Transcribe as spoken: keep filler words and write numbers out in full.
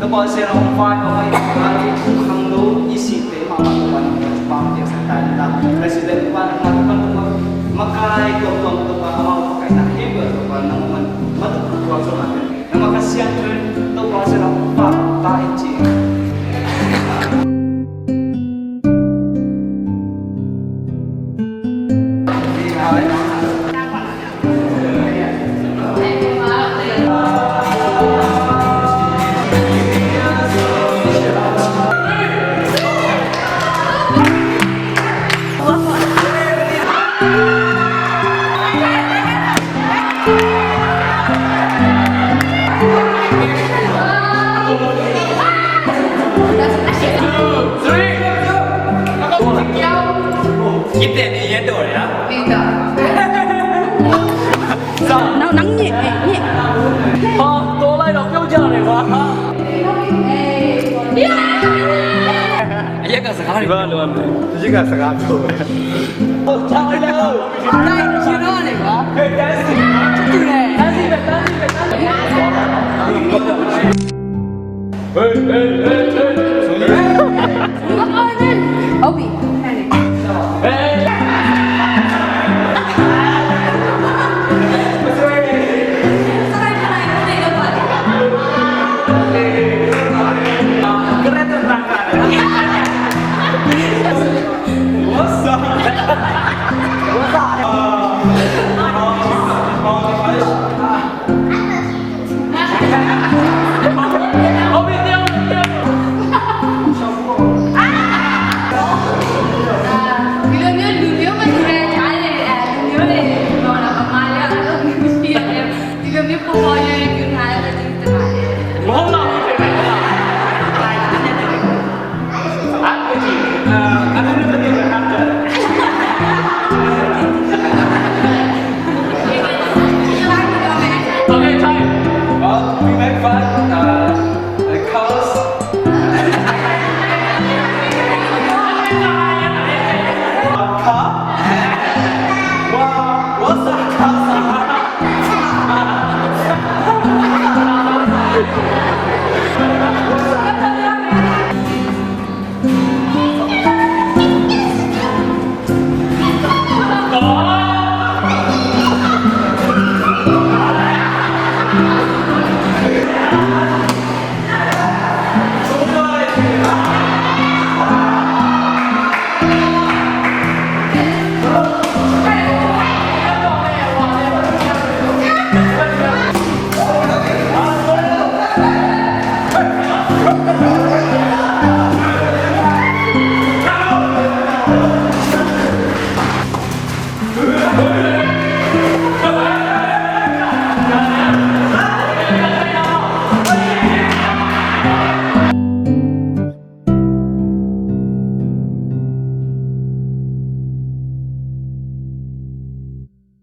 Topa Pasian in hong vai, hong vai, hong vai, hong khang lo i sihte mahmah Topa nang, Topa hong piaksak ta in la. President pa nang, Topa nang, makai tuamtuam Topa, amau pakaina himel Topa nang, man matup tuam Topa nang. Nangmah Kha Siangtho in Topa Pasian hong pampai ta in ci. Two, three. 幾點你也到了呀？ နင် နင် နင် နင် ဟာ တော်လိုက်တော့ ပြုတ်ကြတယ်ကွာ။ အရက်ကစကားတွေ ဘာလို့လဲ။ ရက်ကစကားပြောပဲ။ ဟော ချောင်းလေး။ တိုင်းချောင်းလေးကွာ။ ဟဲ့ တန်းစီ။ တူတယ်။ တန်းစီပဲ တန်းစီပဲ တန်းစီပဲ။ Hey, hey, hey, hey. ဟုတ်ပြီ။ What's up? What's up? ဒီလိုမျိုး လူမျိုးမတူတဲ့ကြားတွေ အဲ လူမျိုးတွေ ဒီမှာတော့ ဗမာတွေကတော့ လူမျိုးရှိရတယ်။ ဒီလိုမျိုး ပေါ်ပေါ်ရွှေရွှေ ပြောထားတဲ့အတွက် ကျေးဇူးတင်ပါတယ်။ မဟုတ်တော့ဘူး။ Okay, time. Well, we make fun, uh, the cars. Car? Wow, what's that car?